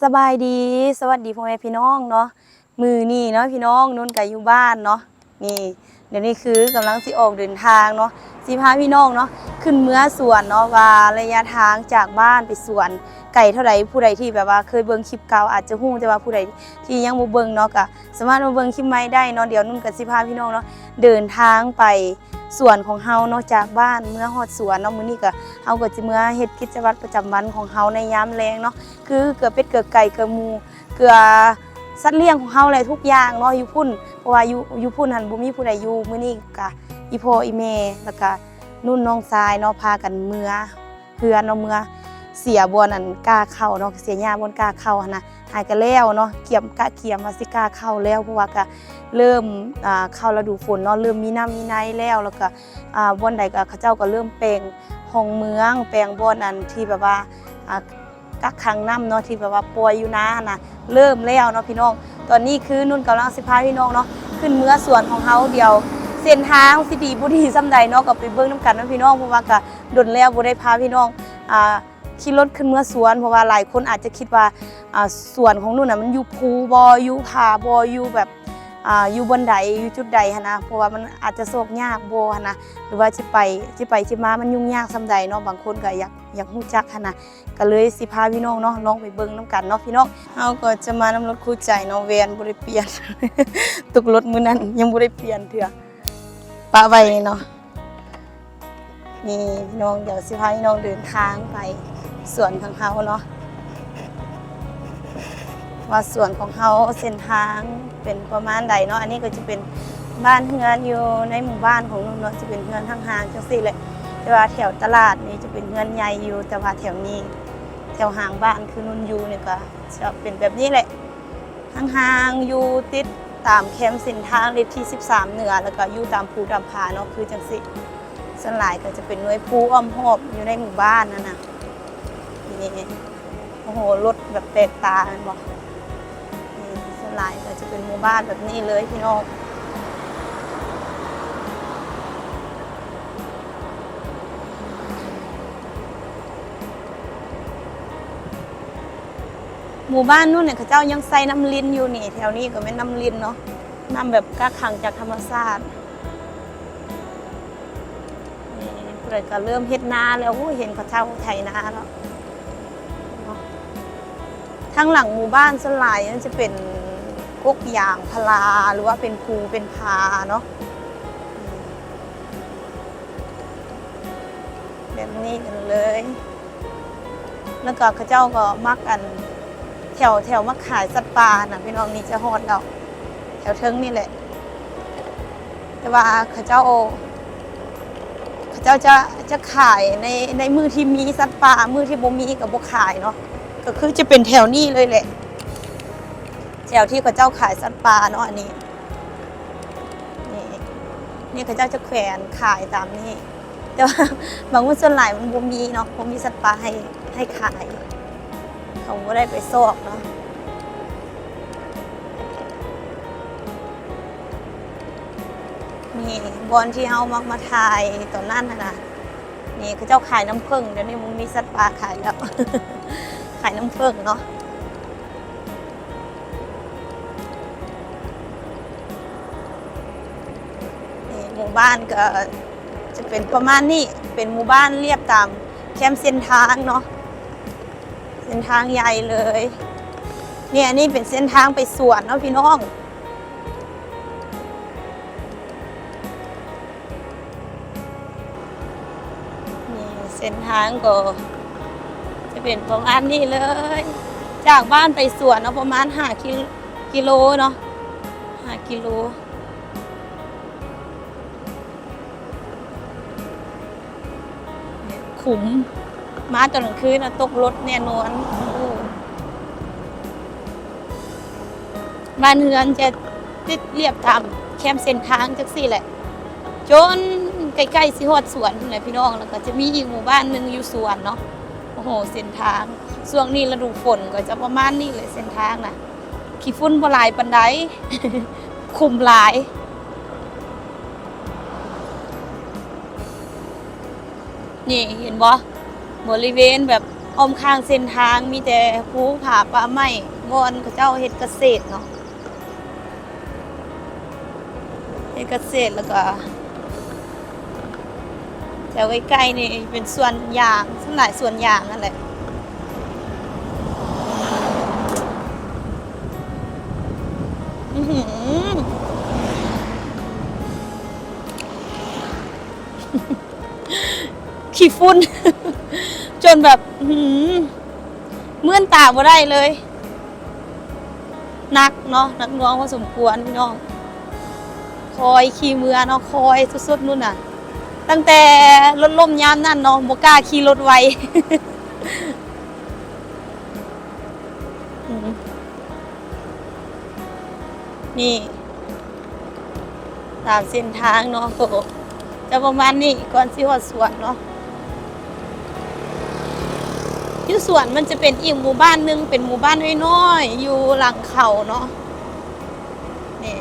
ສະບາຍດີ ສະຫວັດດີພໍ່ແມ່ພີ່ນ້ອງເນາະ. ມື້ນີ້ເນາະພີ່ນ້ອງ ນຸ່ນກະຢູ່ບ້ານເນາະ. ນີ້ ດຽວນີ້ຄືກຳລັງຊິອອກເດີນທາງເນາະ ຊິພາພີ່ນ້ອງເນາະ ຂຶ້ນເມືອສວນເນາະ ວ່າໄລຍະທາງຈາກບ້ານໄປສວນໄກເທົ່າໃດ. ຜູ້ໃດທີ່ແບບວ່າເຄີຍເບິ່ງຄລິບເກົ່າອາດຈະຮູ້ ແຕ່ວ່າຜູ້ໃດທີ່ຍັງບໍ່ເບິ່ງເນາະ ກະສາມາດມາເບິ່ງຄລິບໃໝ່ໄດ້ເນາະ. ດຽວນຸ່ນກະຊິພາພີ່ນ້ອງເນາະ ເດີນທາງໄປສວນຂອງເຮົາເນາະ ຈາກບ້ານເມືອຮອດສວນເນາະ. ມື້ນີ້ກະ ເຮົາກະຊິເມືອເຮັດກິດຈະວັດປະຈຳວັນຂອງເຮົາໃນຍາມແລງເນາະ ຄືເກືອເປັດເກືອໄກ່ເກືອໝູ ເກືອສັດລ້ຽງຂອງເຮົາແຫຼະ ທຸກຢ່າງເນາະ ຢູ່ພຸ້ນ. ເພາະວ່າຢູ່ ຢູ່ພຸ້ນຫັ້ນບໍ່ມີຜູ້ໃດຢູ່. ມື້ນີ້ກະອີ່ພໍ່ອີ່ແມ່ ແລ້ວກະນຸ່ນນ້ອງຊາຍເນາະ ພາກັນເມືອເຮືອນເນາະ ເມືອເສຍບ່ອນອັນກ້າເຂົ້າເນາະ ເສຍຫຍ້າບ່ອນກ້າເຂົ້າຫັ້ນນະ ຫາກະແລ້ວເນາະ ກຽມ ກະກຽມວ່າຊິກ້າເຂົ້າແລ້ວ ເພາະວ່າກະເລີ່ມ ອ່າ ເຂົ້າລະດູຝົນເນາະ ເລີ່ມມີນ້ຳມີໃນແລ້ວ ແລ້ວກະ ອ່າ ບ່ອນໃດກະເຂົາເຈົ້າກະເລີ່ມແປງຮ່ອງເມືອງ ແປງບ່ອນອັນທີ່ແບບວ່າ ອ່າ ກັກຂັງນ້ຳເນາະ ທີ່ແບບວ່າປ່ອຍຢູ່ນາຫັ້ນນະ ເລີ່ມແລ້ວເນາະພີ່ນ້ອງ. ຕອນນີ້ຄືນຸ່ນກຳລັງຊິພາພີ່ນ້ອງເນາະ ຂຶ້ນເມືອສວນຂອງເຮົາ. ດຽວເສັ້ນທາງຊິດີບໍ່ດີສ່ຳໃດເນາະ ກໍໄປເບິ່ງນຳກັນເນາະພີ່ນ້ອງ ເພາະວ່າກະດົນແລ້ວບໍ່ໄດ້ພາພີ່ນ້ອງ ອ່າ ຂີ່ລົດຂຶ້ນເມືອສວນ ເພາະວ່າຫຼາຍຄົນອາດຈະຄິດວ່າ ອ່າ ສວນຂອງນຸ່ນນະ ມັນຢູ່ພູບໍ ຢູ່ຜາບໍ ຢູ່ແບບ ອ່າ ຢູ່ບ່ອນໃດ ຢູ່ຈຸດໃດຫັ້ນນະ ເພາະວ່າມັນອາດຈະຊອກຍາກບໍຫັ້ນນະ ຫຼືວ່າຊິໄປ ຊິໄປຊິມາມັນຫຍຸ້ງຍາກສ່ຳໃດເນາະ. ບາງຄົນກະຢາກ ຢາກຮູ້ຈັກຫັ້ນນະ ກະເລີຍຊິພາພີ່ນ້ອງເນາະ ລອງໄປເບິ່ງນຳກັນເນາະພີ່ນ້ອງ. ເຮົາກໍຈະມານຳລົດຄູ່ໃຈເນາະ ແວ່ນບໍ່ໄດ້ປ່ຽນ ຕົກລົດມື້ນັ້ນຍັງບໍ່ໄດ້ປ່ຽນເທື່ອ ປະໄວ້ເນາະ. ນີ້ພີ່ນ້ອງ ດຽວຊິພາພີ່ນ້ອງເດີນທາງໄປສວນຂອງເຮົາເນາະ ວ່າສວນຂອງເຮົາເສັ້ນທາງເປັນປະມານໃດເນາະ. ອັນນີ້ກໍຈະເປັນບ້ານເຮືອນຢູ່ໃນໝູ່ບ້ານຂອງນຸ່ນເນາະ ຈະເປັນເຮືອນຫ້າງໆ ຈັ່ງຊີ້ແຫຼະ ແຕ່ວ່າແຖວຕະຫຼາດນີ້ຈະເປັນເຮືອນໃຫຍ່ຢູ່ ແຕ່ວ່າແຖວນີ້ ແຖວຫາງບ້ານຄືນຸ່ນຢູ່ນີ້ກະຈະເປັນແບບນີ້ແຫຼະ ຫ່າງໆ ຢູ່ຕິດຕາມແຄມເສັ້ນທາງເລກທີສິບສາມເໜືອ ແລ້ວກໍຢູ່ຕາມພູຕາມຜາເນາະ ຄືຈັ່ງຊີ້. ສ່ວນຫຼາຍກໍຈະເປັນໜ່ວຍພູອ້ອມຮອບຢູ່ໃນໝູ່ບ້ານຫັ້ນນະ. ນີ້ ໂອ້ໂຫ ລົດແບບແປກຕາແມ່ນບໍ່? ນີ້ ສ່ວນຫຼາຍກໍຈະເປັນໝູ່ບ້ານແບບນີ້ເລີຍພີ່ນ້ອງ. ໝູ່ບ້ານນຸ່ນນີ້ ເຂົາເຈົ້າຍັງໃຊ້ນ້ຳລິນຢູ່ນີ້ ແຖວນີ້ກໍແມ່ນນ້ຳລິນເນາະ ນ້ຳແບບກັກຂັງຈາກທຳມະຊາດ. ນີ້ ຜູ້ໃດກໍເລີ່ມເຮັດນາແລ້ວ ໂອ້ຍ ເຫັນເຂົາເຈົ້າໄຖນາແລ້ວເນາະ. ທາງຫຼັງໝູ່ບ້ານສ່ວນຫຼາຍມັນຈະເປັນກົກຢາງພາລາ ຫຼືວ່າເປັນພູເປັນຜາເນາະ ແບບນີ້ກັນເລີຍ. ແລ້ວກໍເຂົາເຈົ້າກໍມັກ ອັນ ແຖວ ແຖວມັກຂາຍສັດປ່ານະພີ່ນ້ອງ. ນີ້ຈະຮອດແລ້ວ ແຖວເທິງນີ້ແຫຼະ ແຕ່ວ່າເຂົາເຈົ້າ ເຂົາເຈົ້າຈະ ຈະຂາຍໃນ ໃນມື້ທີ່ມີສັດປ່າ ມື້ທີ່ບໍ່ມີກໍບໍ່ຂາຍເນາະ. ກໍຄືຈະເປັນແຖວນີ້ເລີຍແຫຼະ ແຖວທີ່ເຂົາເຈົ້າຂາຍສັດປ່າເນາະ. ອັນນີ້ ນີ້ ນີ້ເຂົາເຈົ້າຈະແຂວນຂາຍຕາມນີ້ ແຕ່ວ່າບາງມື້ສ່ວນຫຼາຍມັນບໍ່ມີເນາະ ບໍ່ມີສັດປ່າໃຫ້ ໃຫ້ຂາຍ ເຂົາບໍ່ໄດ້ໄປຊອກເນາະ. ນີ້ບ່ອນທີ່ເຮົາມັກມາຖ່າຍຕອນນັ້ນຫັ້ນນະ. ນີ້ເຂົາເຈົ້າຂາຍນ້ຳເຜິ້ງ ດຽວນີ້ບໍ່ມີສັດປ່າຂາຍແລ້ວ ຂາຍນ້ຳເຜິ້ງເນາະ. ນີ້ໝູ່ບ້ານກໍຈະເປັນປະມານນີ້ ເປັນໝູ່ບ້ານລຽບຕາມແຄມເສັ້ນທາງເນາະ ເສັ້ນທາງໃຫຍ່ເລີຍ. ນີ້ ອັນນີ້ເປັນເສັ້ນທາງໄປສວນເນາະພີ່ນ້ອງ. ນີ້ເສັ້ນທາງກໍຈະເປັນປະມານນີ້ເລີຍ ຈາກບ້ານໄປສວນເນາະ ປະມານຫ້າກິໂລເນາະ ຫ້າກິໂລ. ຂຸມ ມາຕອນກາງຄືນນະ ຕົກລົດແນ່ນອນ. ບ້ານເຮືອນຈະຕິດລຽບຕາມແຄມເສັ້ນທາງຈັ່ງຊີ້ແຫຼະ ຈົນໃກ້ໆຊິຮອດສວນພຸ້ນແຫຼະພີ່ນ້ອງ. ແລ້ວກໍຈະມີອີກໝູ່ບ້ານໜຶ່ງຢູ່ສວນເນາະ. ໂອ້ໂຫ ເສັ້ນທາງຊ່ວງນີ້ລະດູຝົນກໍຈະປະມານນີ້ແຫຼະ ເສັ້ນທາງນະ ຂີ້ຝຸ່ນບໍ່ຫຼາຍປານໃດ ຂຸມຫຼາຍ. ນີ້ເຫັນບໍ່ ບໍລິເວນແບບ ອ້ອມຂ້າງເສັ້ນທາງມີແຕ່ພູຜາປ່າໄມ້ ບ່ອນເຂົາເຈົ້າເຮັດກະເສດເນາະ ເຮັດກະເສດ ແລ້ວກໍແຖວໃກ້ໆນີ້ເປັນສວນຢາງ ສ່ວນຫຼາຍສວນຢາງຫັ້ນແຫຼະ. ອືຫື ຂີ້ຝຸ່ນ ຈົນແບບ ອືຫື ເມືອນຕາບໍ່ໄດ້ເລີຍ. ໜັກເນາະ ໜັກໜ່ວງພໍສົມຄວນພີ່ນ້ອງ. ຄອຍຂີ່ເມືອເນາະ ຄອຍສຸດໆ ນຸ້ນນະ. ຕັ້ງແຕ່ລົດລົ້ມຍາມນັ້ນເນາະ ບໍ່ກ້າຂີ່ລົດໄວ. ອືມ ນີ້ ຕາມເສັ້ນທາງເນາະ ກໍຈະປະມານນີ້ ກ່ອນຊິຮອດສວນເນາະ. ຢູ່ສວນມັນຈະເປັນອີກໝູ່ບ້ານໜຶ່ງ ເປັນໝູ່ບ້ານນ້ອຍໆ ຢູ່ຫຼັງເຂົາເນາະ. ນີ້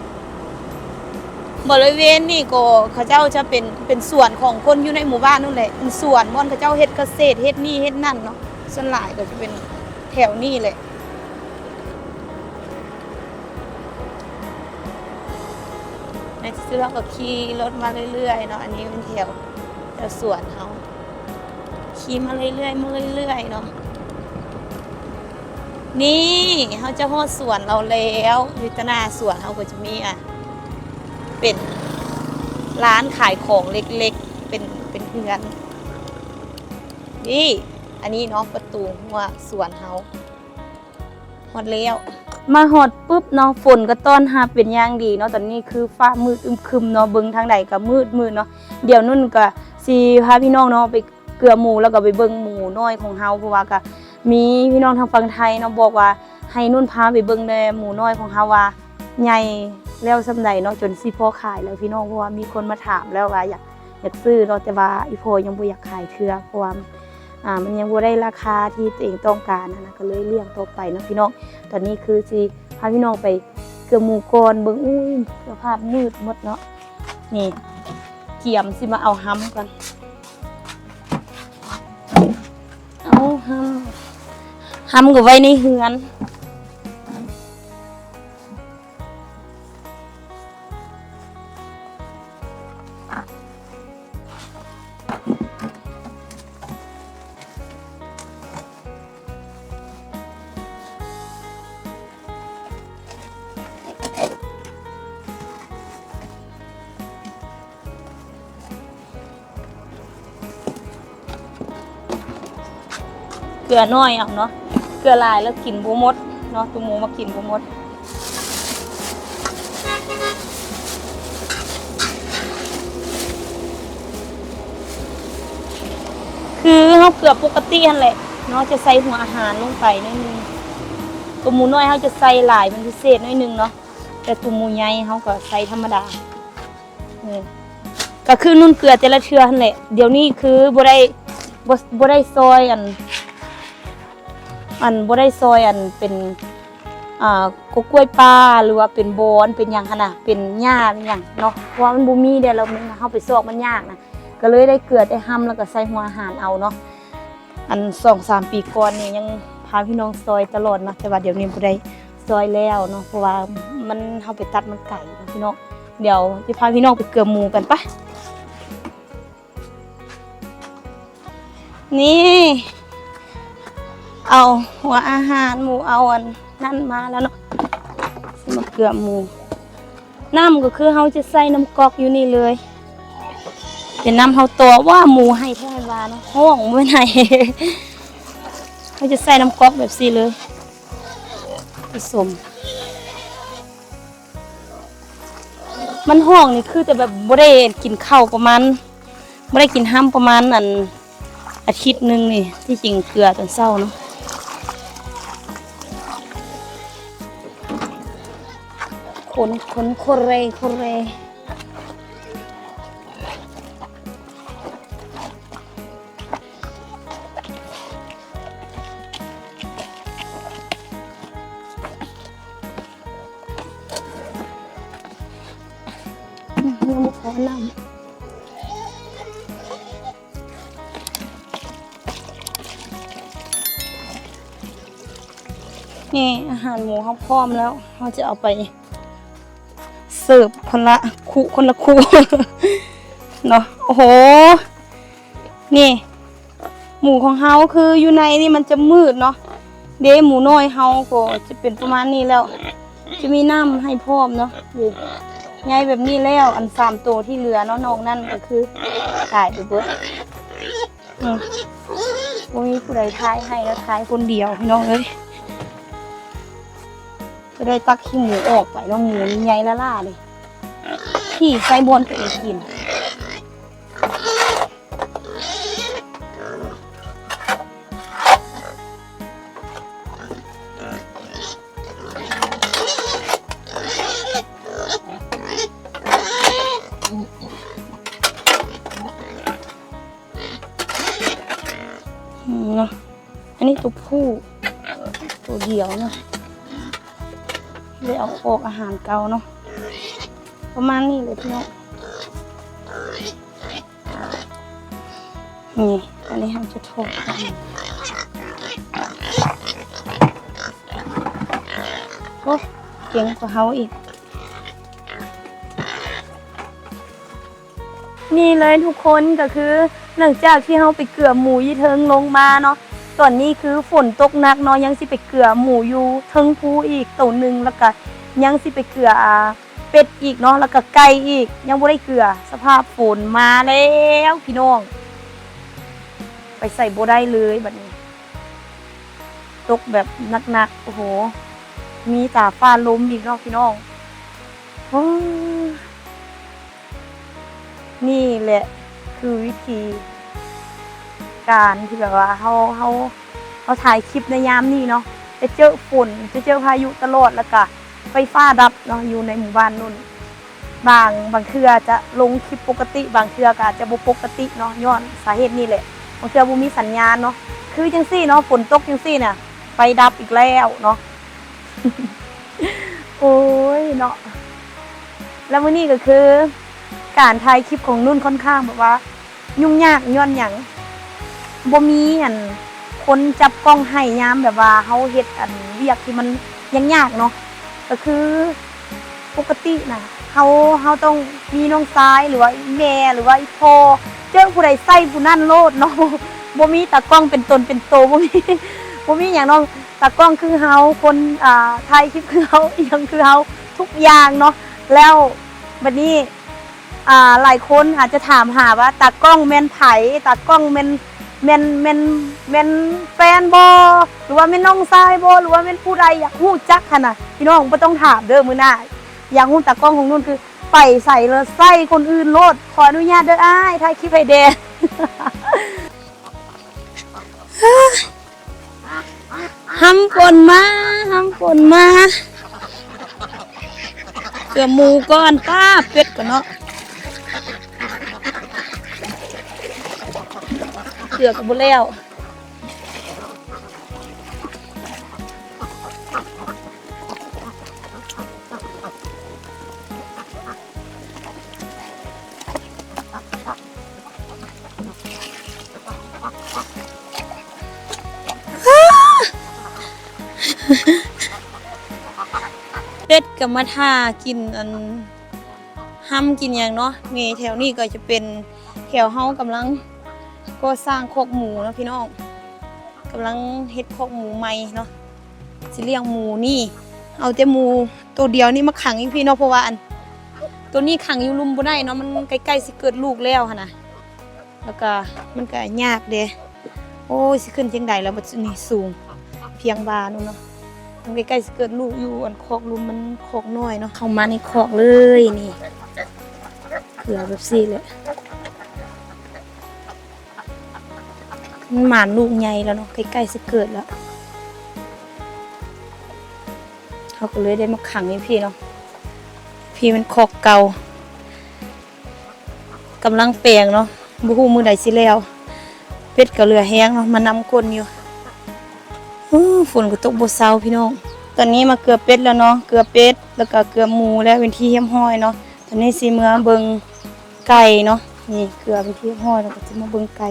ບໍລິເວນນີ້ກໍເຂົາເຈົ້າຈະເປັນ ເປັນສວນຂອງຄົນຢູ່ໃນໝູ່ບ້ານນັ້ນແຫຼະ ເປັນສວນບ່ອນເຂົາເຈົ້າເຮັດກະເສດ ເຮັດນີ້ເຮັດນັ້ນເນາະ. ສ່ວນຫຼາຍກໍຈະເປັນແຖວນີ້ແຫຼະ. ໃນທີ່ສຸດເຮົາກໍຂີ່ລົດມາເລື້ອຍໆເນາະ. ອັນນີ້ເປັນແຖວ ແຖວສວນເຮົາ ຂີ່ມາເລື້ອຍໆ ມາເລື້ອຍໆເນາະ. ນີ້ ເຮົາຈະຮອດສວນເຮົາແລ້ວ. ຢູ່ຕໍ່ໜ້າສວນເຮົາກໍຈະມີ ອ່າ ເປັນຮ້ານຂາຍຂອງເລັກໆ ເປັນ ເປັນເຮືອນ. ນີ້ ອັນນີ້ເນາະ ປະຕູຮົ້ວສວນເຮົາ. ຮອດແລ້ວ ມາຮອດປຶບເນາະ ຝົນກໍຕ້ອນຮັບເປັນຢ່າງດີເນາະ. ຕອນນີ້ຄືຟ້າມືດອຶ້ມຄຶມເນາະ ເບິ່ງທາງໃດກໍມືດໆເນາະ. ດຽວນຸ່ນກໍຊິພາພີ່ນ້ອງເນາະໄປເກືອໝູ ແລ້ວກໍໄປເບິ່ງໝູນ້ອຍຂອງເຮົາ ເພາະວ່າກໍມີພີ່ນ້ອງທາງຝັ່ງໄທເນາະ ບອກວ່າໃຫ້ນຸ່ນພາໄປເບິ່ງແດ່ໝູນ້ອຍຂອງເຮົາວ່າໃຫຍ່ແລ້ວສ່ຳໃດເນາະ ຈົນຊິພໍຂາຍແລ້ວພີ່ນ້ອງ. ເພາະວ່າມີຄົນມາຖາມແລ້ວວ່າຢາກ ຢາກຊື້ເນາະ ແຕ່ວ່າອີ່ພໍ່ຍັງບໍ່ຢາກຂາຍເທື່ອ ເພາະວ່າ ອ່າ ມັນຍັງບໍ່ໄດ້ລາຄາທີ່ຕົວເອງຕ້ອງການຫັ້ນນະ ກໍເລີຍລ້ຽງຕໍ່ໄປເນາະພີ່ນ້ອງ. ຕອນນີ້ຄືຊິພາພີ່ນ້ອງໄປເກືອໝູກ່ອນ ເບິ່ງ ອຸ້ຍ ສະພາບມືດໝົດເນາະ. ນີ້ ກຽມຊິມາເອົາຮຳກ່ອນ ເອົາຮຳ ຮຳກໍໄວ້ໃນເຮືອນ. ເກືອໜ້ອຍເອົາເນາະ ເກືອຫຼາຍແລ້ວກິນບໍ່ໝົດເນາະ ໂຕໝູມັນກິນບໍ່ໝົດ. ຄືເຮົາເກືອປົກກະຕິຫັ້ນແຫຼະເນາະ ຈະໃສ່ຫົວອາຫານລົງໄປໜ້ອຍໜຶ່ງ. ໂຕໝູນ້ອຍເຮົາຈະໃສ່ຫຼາຍເປັນພິເສດໜ້ອຍໜຶ່ງເນາະ ແຕ່ໂຕໝູໃຫຍ່ເຮົາກໍໃສ່ທຳມະດາ. ເອີ ກໍຄືນຸ່ນເກືອແຕ່ລະເທື່ອຫັ້ນແຫຼະ. ດຽວນີ້ຄືບໍ່ໄດ້ ບໍ່ ບໍ່ໄດ້ຊອຍອັນ ອັນ ບໍ່ໄດ້ຊອຍອັນເປັນ ອ່າ ກົກກ້ວຍປ່າ ຫຼືວ່າເປັນບອນ ເປັນຫຍັງຫັ້ນນະ ເປັນຫຍ້າເປັນຫຍັງເນາະ ເພາະວ່າມັນບໍ່ມີແດ່ ແລ້ວມັນ ເຮົາໄປຊອກມັນຍາກນະ ກໍເລີຍໄດ້ເກືອແຕ່ຮຳ ແລ້ວກໍໃສ່ຫົວອາຫານເອົາເນາະ. ອັນສອງສາມປີກ່ອນນີ້ຍັງພາພີ່ນ້ອງຊອຍຕະຫຼອດເນາະ ແຕ່ວ່າດຽວນີ້ບໍ່ໄດ້ຊອຍແລ້ວເນາະ ເພາະວ່າມັນ ເຮົາໄປຕັດມັນໄກເນາະພີ່ນ້ອງ. ດຽວຈະພາພີ່ນ້ອງໄປເກືອໝູກັນປະ. ນີ້ ເອົາຫົວອາຫານໝູ ເອົາອັນນັ້ນມາແລ້ວເນາະ ຊິມາເກືອໝູ. ນ້ຳກໍຄືເຮົາຈະໃສ່ນ້ຳກອກຢູ່ນີ້ເລີຍ ເປັນນ້ຳເຮົາຕົວະ ວ່າໝູໄຫ້ແທ້ວ່າເນາະ ຮ້ອງບໍ່ແມ່ນໄຫ້ ເຮົາຈະໃສ່ນ້ຳກອກແບບຊີ້ເລີຍ ປະສົມ. ມັນຮ້ອງນີ້ຄືແຕ່ແບບບໍ່ໄດ້ກິນເຂົ້າປະມານ ບໍ່ໄດ້ກິນຮຳປະມານອັນ ອາທິດໜຶ່ງນີ້ ທີ່ຈິງເກືອຕອນເຊົ້າເນາະ ຄົນ ຄົນ ໂຄເຣ ໂຄເຣ. ຍັງບໍ່ພໍນ້ຳ. ນີ້ອາຫານໝູເຮົາພ້ອມແລ້ວ ເຮົາຈະເອົາໄປເສີບຄົນລະຄຸ ຄົນລະຄຸເນາະ. ໂອ້ໂຫ ນີ້ ໝູຂອງເຮົາຄືຢູ່ໃນນີ້ມັນຈະມືດເນາະ ເດ້ ໝູນ້ອຍເຮົາກໍຈະເປັນປະມານນີ້ແລ້ວ ຈະມີນ້ຳໃຫ້ພ້ອມເນາະ. ນີ້ ໃຫຍ່ແບບນີ້ແລ້ວ ອັນສາມໂຕທີ່ເຫຼືອເນາະ ນອກນັ້ນກໍຄືຕາຍໄປເບິດ. ອືມ ບໍ່ມີຜູ້ໃດຖ່າຍໃຫ້ ລະຖ່າຍຄົນດຽວ ພີ່ນ້ອງເອີຍ. ຈະໄດ້ຕັກຂີ້ໝູອອກໄປເນາະ ໝູນີ້ໃຫຍ່ລ້າໆເດ້ ຂີ້ໃສ່ບ່ອນຕົວເອງກິນ. ອືມ ເນາະ ອັນນີ້ຕົວຜູ້ ຕົວດຽວເນາະ ໄດ້ເອົາອອກອາຫານເກົ່າເນາະ ປະມານນີ້ແຫຼະພີ່ນ້ອງ. ນີ້ ອັນນີ້ເຮົາຈະຖອດ ໂອ້ ເກັ່ງກວ່າເຮົາອີກ. ນີ້ເລີຍທຸກຄົນ ກໍຄືຫຼັງຈາກທີ່ເຮົາໄປເກືອໝູຢູ່ເທິງລົງມາເນາະ ຕອນນີ້ຄືຝົນຕົກໜັກເນາະ ຍັງຊິໄປເກືອໝູຢູ່ເທິງພູອີກໂຕໜຶ່ງ ແລ້ວກະຍັງຊິໄປເກືອ ອ່າ ເປັດອີກເນາະ ແລ້ວກະໄກ່ອີກ ຍັງບໍ່ໄດ້ເກືອ. ສະພາບຝົນມາແລ້ວພີ່ນ້ອງ ໄປໃສບໍ່ໄດ້ເລີຍບັດນີ້ ຕົກແບບໜັກໆ. ໂອ້ໂຫ ມີຕາຟ້າລົມອີກເນາະພີ່ນ້ອງ. ໂອ້ ນີ້ແຫຼະຄືວິທີການທີ່ແບບວ່າເຮົາ ເຮົາ ເຮົາຖ່າຍຄລິບໃນຍາມນີ້ເນາະ ຈະເຈີຝົນ ຈະເຈີພາຍຸຕະຫຼອດ ແລ້ວກະໄຟຟ້າດັບເນາະ ຢູ່ໃນໝູ່ບ້ານໂນ້ນ. ບາງ ບາງເທື່ອຈະລົງຄລິບປົກກະຕິ ບາງເທື່ອກໍອາດຈະບໍ່ປົກກະຕິເນາະ ຍ້ອນສາເຫດນີ້ແຫຼະ ບາງເທື່ອບໍ່ມີສັນຍານເນາະ. ຄືຈັ່ງຊີ້ເນາະ ຝົນຕົກຈັ່ງຊີ້ນະ ໄຟດັບອີກແລ້ວເນາະ. ໂອ້ຍເນາະ ແລ້ວມື້ນີ້ກໍຄືການຖ່າຍຄລິບຂອງນຸ່ນຄ່ອນຂ້າງແບບວ່າຫຍຸ້ງຍາກ ຍ້ອນຫຍັງ ບໍ່ມີອັນຄົນຈັບກ້ອງໃຫ້ ຍາມແບບວ່າເຮົາເຮັດອັນວຽກທີ່ມັນຍາກໆເນາະ. ກໍຄືປົກກະຕິນະ ເຮົາ ເຮົາຕ້ອງມີນ້ອງຊາຍ ຫຼືວ່າອີ່ແມ່ ຫຼືວ່າອີ່ພໍ່ ເຈີຜູ້ໃດໃສ່ຜູ້ນັ້ນໂລດເນາະ. ບໍ່ມີຕາກ້ອງເປັນຕົນເປັນໂຕ ບໍ່ມີ ບໍ່ມີຫຍັງເນາະ. ຕາກ້ອງຄືເຮົາ ຄົນ ອ່າ ຖ່າຍຄລິບຄືເຮົາ ອີ່ຫຍັງຄືເຮົາ ທຸກຢ່າງເນາະ. ແລ້ວບັດນີ້ ອ່າ ຫຼາຍຄົນອາດຈະຖາມຫາວ່າ ຕາກ້ອງແມ່ນໃຜ? ຕາກ້ອງແມ່ນ ແມ່ນ ແມ່ນ ແມ່ນແຟນບໍ່? ຫຼືວ່າແມ່ນນ້ອງຊາຍບໍ່? ຫຼືວ່າແມ່ນຜູ້ໃດ? ຢາກຮູ້ຈັກຫັ້ນນະ ພີ່ນ້ອງ ບໍ່ຕ້ອງຖາມເດີ້. ມື້ໜ້າຢາກຮູ້ຕາກ້ອງຂອງນຸ່ນຄືໄປໃສ ແລ້ວໃສ່ຄົນອື່ນໂລດ. ຂໍອະນຸຍາດເດີ້ອ້າຍ ຖ່າຍຄລິບໃຫ້ແດ່. ຫ້ຳຝົນມາ ຫ້ຳຝົນມາ ເກືອໝູກ່ອນ. ປ້າ ເປັດກ່ອນເນາະ ເກືອກໍບໍ່ແລ້ວ. ເປັດກໍມາຖ້າກິນອັນ ຫ້ຳກິນຫຍັງເນາະ. ນີ້ແຖວນີ້ກໍຈະເປັນແຖວເຮົາກຳລັງກໍ່ສ້າງຄອກໝູເນາະພີ່ນ້ອງ ກຳລັງເຮັດຄອກໝູໃໝ່ເນາະ. ຊິລ້ຽງໝູນີ້ ເອົາແຕ່ໝູໂຕດຽວນີ້ມາຂັງຢູ່ພີ້ເນາະ ເພາະວ່າອັນ ໂຕນີ້ຂັງຢູ່ລຸ່ມບໍ່ໄດ້ເນາະ ມັນໃກ້ໆຊິເກີດລູກແລ້ວຫັ້ນນະ ແລ້ວກະມັນກະຍາກເດ້. ໂອ້ຍ ຊິຂຶ້ນຈັ່ງໃດລະບັດນີ້ ສູງພຽງບ່າໜຶ່ງເນາະ. ມັນໃກ້ໆຊິເກີດລູກຢູ່ອັນຄອກລຸ່ມ ມັນຄອກນ້ອຍເນາະ. ເຂົ້າມາໃນຄອກເລີຍນີ້ ເກືອແບບຊີ້ແຫຼະ. ມັນໝານລູກໃຫຍ່ແລ້ວເນາະ ໃກ້ໆຊິເກີດແລ້ວ ເຮົາກໍເລີຍໄດ້ມາຂັງຢູ່ພີ້ເນາະ. ພີ້ແມ່ນຄອກເກົ່າ ກຳລັງແປງເນາະ ບໍ່ຮູ້ມື້ໃດຊິແລ້ວ. ເປັດກໍເຫຼືອແຮງເນາະ ມານຳກົ້ນຢູ່. ໂອ້ ຝົນກໍຕົກບໍ່ເຊົາພີ່ນ້ອງ. ຕອນນີ້ມາເກືອເປັດແລ້ວເນາະ ເກືອເປັດ ແລ້ວກໍເກືອໝູແລ້ວເປັນທີ່ຮຽບຮ້ອຍເນາະ. ຕອນນີ້ຊິເມືອເບິ່ງໄກ່ເນາະ ນີ້ເກືອເປັນທີ່ຮຽບຮ້ອຍ ແລ້ວກໍຊິມາເບິ່ງໄກ່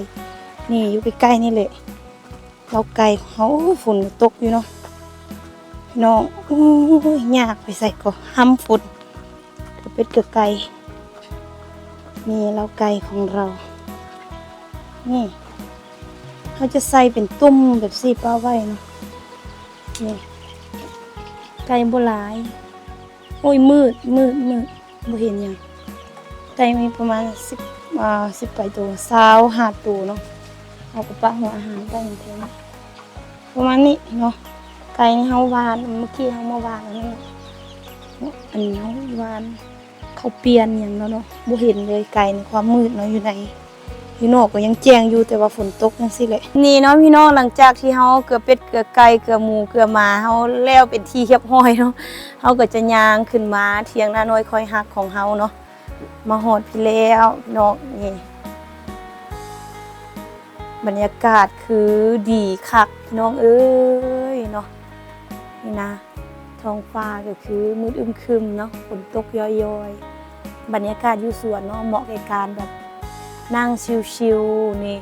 ນີ້ຢູ່ໃກ້ໆນີ້ແຫຼະ ເລົ້າໄກ່ຂອງເຮົາ. ໂອ້ ຝົນກໍຕົກຢູ່ເນາະ ນ້ອງ ໂອ້ຍ ຍາກໄປໃສກໍຫ້ຳຝົນ ເກືອເປັດເກືອໄກ່ ນີ້ເລົາໄກ່ຂອງເຮົາ ນີ້ ເຮົາຈະໃສ່ເປັນຕຸ່ມແບບຊີ້ປະໄວ້ເນາະ ນີ້ ໄກ່ບໍ່ຫຼາຍ ໂອ້ຍ ມືດ ມືດ ມືດ ບໍ່ເຫັນຫຍັງ ໄກ່ມີປະມານສິບ ອ່າ ສິບປາຍໂຕ ຊາວຫ້າໂຕເນາະ ເຮົາກໍປະຫົວອາຫານໄວ້ແຖວນີ້ ປະມານນີ້ເນາະ ໄກ່ນີ້ເຮົາຫວ່ານ ເມື່ອກີ້ເຮົາມາຫວ່ານອັນນັ້ນ ອັນນີ້ເຮົາຫວ່ານເຂົ້າປ່ຽນຫຍັງແລ້ວເນາະ ບໍ່ເຫັນເລີຍ ໄກ່ໃນຄວາມມືດເນາະ ຢູ່ໃນ ຢູ່ນອກກໍຍັງແຈ້ງຢູ່ ແຕ່ວ່າຝົນຕົກຈັ່ງຊີ້ແຫຼະ ນີ້ເນາະພີ່ນ້ອງ ຫຼັງຈາກທີ່ເຮົາເກືອເປັດເກືອໄກ່ ເກືອໝູເກືອໝາເຮົາແລ້ວເປັນທີ່ຮຽບຮ້ອຍເນາະ ເຮົາກໍຈະຍ່າງຂຶ້ນມາຖຽງນານ້ອຍຄອຍຮັກຂອງເຮົາເນາະ ມາຮອດພີ້ແລ້ວພີ່ນ້ອງ ນີ້ ບັນຍາກາດຄືດີຄັກພີ່ນ້ອງເອີຍເນາະ ນີ້ນະ ທ້ອງຟ້າກໍຄືມືດອຶ້ມຄຶມເນາະ ຝົນຕົກຢອຍໆ ບັນຍາກາດຢູ່ສວນເນາະ ເໝາະແກ່ການແບບນັ່ງຊິວໆ ນີ້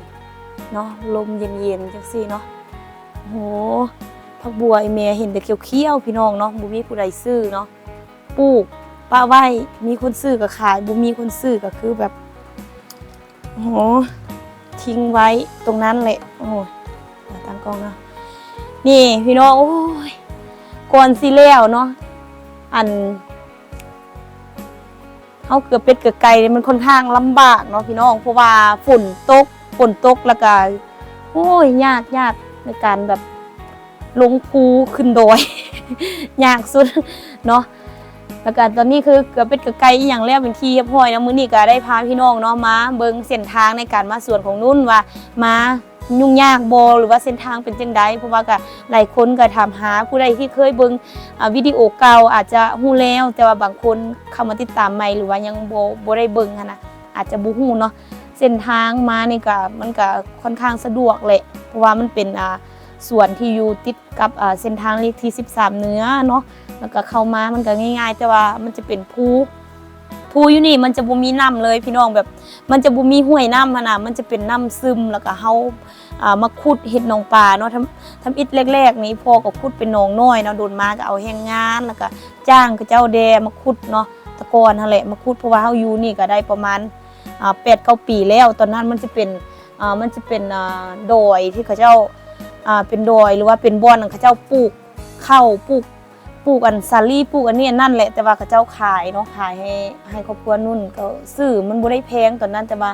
ເນາະ ລົມເຢັນໆ ຈັ່ງຊີ້ເນາະ ໂອ້ໂຫ ຜັກບົວອີ່ແມ່ເຫັນແຕ່ຂຽວໆ ພີ່ນ້ອງເນາະ ບໍ່ມີຜູ້ໃດຊື້ເນາະ ປູກປະໄວ້ ມີຄົນຊື້ກໍຂາຍ ບໍ່ມີຄົນຊື້ກໍຄືແບບ ໂອ້ໂຫ ຖິ້ມໄວ້ຕົງນັ້ນແຫຼະ ໂອ້ຍ ຕັ້ງກ້ອງເນາະ ນີ້ພີ່ນ້ອງ ໂອ້ຍ ກ່ອນຊິແລ້ວເນາະ ອັນ ເຮົາເກືອເປັດເກືອໄກ່ນີ້ມັນຄ່ອນຂ້າງລຳບາກເນາະພີ່ນ້ອງ ເພາະວ່າຝົນຕົກ ຝົນຕົກແລ້ວກະ ໂອ້ຍ ຍາກ ຍາກໃນການແບບລົງພູຂຶ້ນດອຍ ຍາກສຸດເນາະ ແລ້ວກະຕອນນີ້ຄືເກືອເປັດເກືອໄກ່ອີ່ຫຍັງແລ້ວເປັນທີ່ຮຽບຮ້ອຍເນາະ ມື້ນີ້ກະໄດ້ພາພີ່ນ້ອງເນາະ ມາເບິ່ງເສັ້ນທາງໃນການມາສວນຂອງນຸ່ນວ່າ ມາ ຫຍຸ້ງຍາກບໍ່ ຫຼືວ່າເສັ້ນທາງເປັນຈັ່ງໃດ ເພາະວ່າກະຫຼາຍຄົນກະຖາມຫາ ຜູ້ໃດທີ່ເຄີຍເບິ່ງ ອາ ວິດີໂອເກົ່າອາດຈະຮູ້ແລ້ວ ແຕ່ວ່າບາງຄົນເຂົ້າມາຕິດຕາມໃໝ່ ຫຼືວ່າຍັງບໍ່ ບໍ່ໄດ້ເບິ່ງຫັ້ນນະ ອາດຈະບໍ່ຮູ້ເນາະ ເສັ້ນທາງມານີ້ກະ ມັນກະຄ່ອນຂ້າງສະດວກແຫຼະ ເພາະວ່າມັນເປັນ ອາ ສວນທີ່ຢູ່ຕິດກັບ ອາ ເສັ້ນທາງເລກທີສິບສາມເໜືອເນາະ ແລ້ວກະເຂົ້າມາມັນກະງ່າຍໆ ແຕ່ວ່າມັນຈະເປັນພູ ພູຢູ່ນີ້ມັນຈະບໍ່ມີນ້ຳເລີຍພີ່ນ້ອງ ແບບມັນຈະບໍ່ມີຫ້ວຍນ້ຳຫັ້ນນະ ມັນຈະເປັນນ້ຳຊຶມ ແລ້ວກະເຮົາ ອ່າ ມາຂຸດເຮັດໜອງປາເນາະ ທຳ ທຳອິດແລກໆນີ້ພໍ່ກໍຂຸດເປັນໜອງນ້ອຍເນາະ ດົນມາກໍເອົາແຮງງານ ແລ້ວກະຈ້າງເຂົາເຈົ້າແດ່ມາຂຸດເນາະ ແຕ່ກ່ອນຫັ້ນແຫຼະມາຂຸດ ເພາະວ່າເຮົາຢູ່ນີ້ກໍໄດ້ປະມານ ອ່າ ແປດເກົ້າປີແລ້ວ ຕອນນັ້ນມັນຈະເປັນ ອ່າ ມັນຈະເປັນ ອ່າ ດອຍທີ່ເຂົາເຈົ້າ ອ່າ ເປັນດອຍ ຫຼືວ່າເປັນບ່ອນເຂົາເຈົ້າປູກເຂົ້າ ປູກ ປູກອັນສາລີ ປູກອັນນີ້ອັນນັ້ນແຫຼະ ແຕ່ວ່າເຂົາເຈົ້າຂາຍເນາະ ຂາຍໃຫ້ ໃຫ້ຄອບຄົວນຸ່ນ ກໍຊື້ມັນບໍ່ໄດ້ແພງຕອນນັ້ນ ແຕ່ວ່າ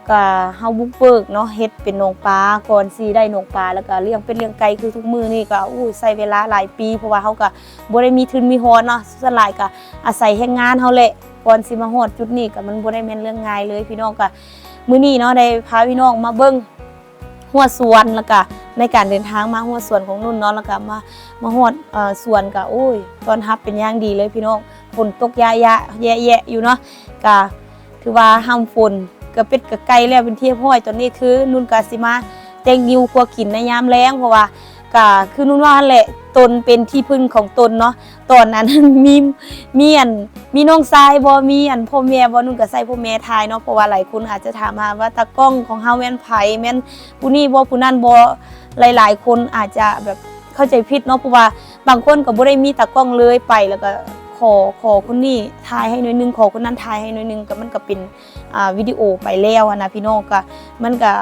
ກໍເຮົາບຸກເບີກເນາະ ເຮັດເປັນໜອງປາ ກ່ອນຊິໄດ້ໜອງປາ ແລ້ວກໍລ້ຽງເປັດລ້ຽງໄກ່ ຄືທຸກມື້ນີ້ກໍ ໂອ້ຍ ໃຊ້ເວລາຫຼາຍປີ ເພາະວ່າເຮົາກໍບໍ່ໄດ້ມີທຶນມີຮອນເນາະ ສ່ວນຫຼາຍກໍອາໄສແຮງງານເຮົາແຫຼະ ກ່ອນຊິມາຮອດຈຸດນີ້ກໍມັນບໍ່ໄດ້ແມ່ນເລື່ອງງ່າຍເລີຍ ພີ່ນ້ອງ ກໍມື້ນີ້ເນາະ ໄດ້ພາພີ່ນ້ອງມາເບິ່ງ ຮົ້ວສວນ ແລ້ວກະໃນການເດີນທາງມາຮົ້ວສວນຂອງນຸ່ນເນາະ ແລ້ວກະມາ ມາຮອດ ເອີ ສວນກະ ໂອ້ຍ ຕ້ອນຮັບເປັນຢ່າງດີເລີຍພີ່ນ້ອງ ຝົນຕົກຢະໆ ແຢະໆ ຢູ່ເນາະ ກະຖືວ່າຫ້ຳຝົນ ກະເປັດກະໄກ່ແລ້ວເປັນທີ່ຮຽບຮ້ອຍ ຕອນນີ້ຄືນຸ່ນກະຊິມາແຕ່ງນິ້ວຄົວກິນໃນຍາມແລງ ເພາະວ່າກະຄືນຸ່ນວ່າຫັ້ນແຫຼະ ຕົນເປັນທີ່ເພິ່ງຂອງຕົນເນາະ ຕອນນັ້ນ ມີ ມີອັນ ມີນ້ອງຊາຍບໍ່ ມີອັນພໍ່ແມ່ບໍ່ ນຸ່ນກໍໃຊ້ພໍ່ແມ່ຖ່າຍເນາະ ເພາະວ່າຫຼາຍຄົນອາດຈະຖາມຫາວ່າຕາກ້ອງຂອງເຮົາແມ່ນໃຜ ແມ່ນຜູ້ນີ້ບໍ່ ຜູ້ນັ້ນບໍ່ ຫຼາຍໆຄົນອາດຈະແບບເຂົ້າໃຈຜິດເນາະ ເພາະວ່າບາງຄົນກໍບໍ່ໄດ້ມີຕາກ້ອງເລີຍ ໄປແລ້ວກໍຂໍ ຂໍຄົນນີ້ຖ່າຍໃຫ້ໜ້ອຍໜຶ່ງ ຂໍຄົນນັ້ນຖ່າຍໃຫ້ໜ້ອຍໜຶ່ງ ກໍມັນກໍເປັນ ອ່າ ວິດີໂອໄປແລ້ວຫັ້ນນະ ພີ່ນ້ອງ ກໍມັນກໍ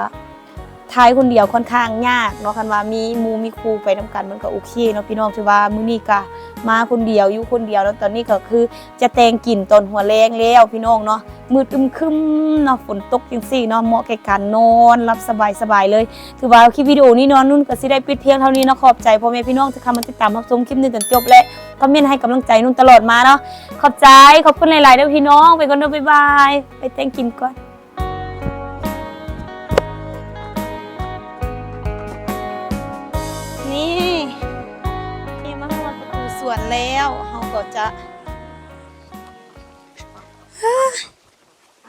ຖ່າຍຄົນດຽວຂ້ອນຂ້າງຍາກເນາະ ຄັນວ່າມີໝູ່ມີຄູ່ໄປນຳກັນມັນກໍໂອເຄເນາະພີ່ນ້ອງ ຖືວ່າມື້ນີ້ກະມາຄົນດຽວ ຢູ່ຄົນດຽວເນາະ ຕອນນີ້ກໍຄືຈະແຕ່ງກິນຕອນຫົວແລງແລ້ວພີ່ນ້ອງເນາະ ມືດອຶ້ມຄຶມເນາະ ຝົນຕົກຈັ່ງຊີ້ເນາະ ເໝາະແກ່ການນອນຫຼັບສະບາຍໆເລີຍ ຖືວ່າຄລິບວິດີໂອນີ້ເນາະ ນຸ່ນກໍຊິໄດ້ປິດພຽງເທົ່ານີ້ເນາະ ຂອບໃຈພໍ່ແມ່ພີ່ນ້ອງທີ່ເຂົ້າມາຕິດຕາມຮັບຊົມຄລິບນີ້ຈົນຈົບ ແລະ ຄອມເມັນໃຫ້ກຳລັງໃຈນຸ່ນຕະຫຼອດມາເນາະ ຂອບໃຈ ຂອບຄຸນຫຼາຍໆເດີພີ່ນ້ອງ ໄປກ່ອນເດີ ບາຍບາຍ ໄປແຕ່ງກິນກ່ອນ. ນີ້ ນີ້ມາຮອດປະຕູສວນແລ້ວ ເຮົາກໍຈະ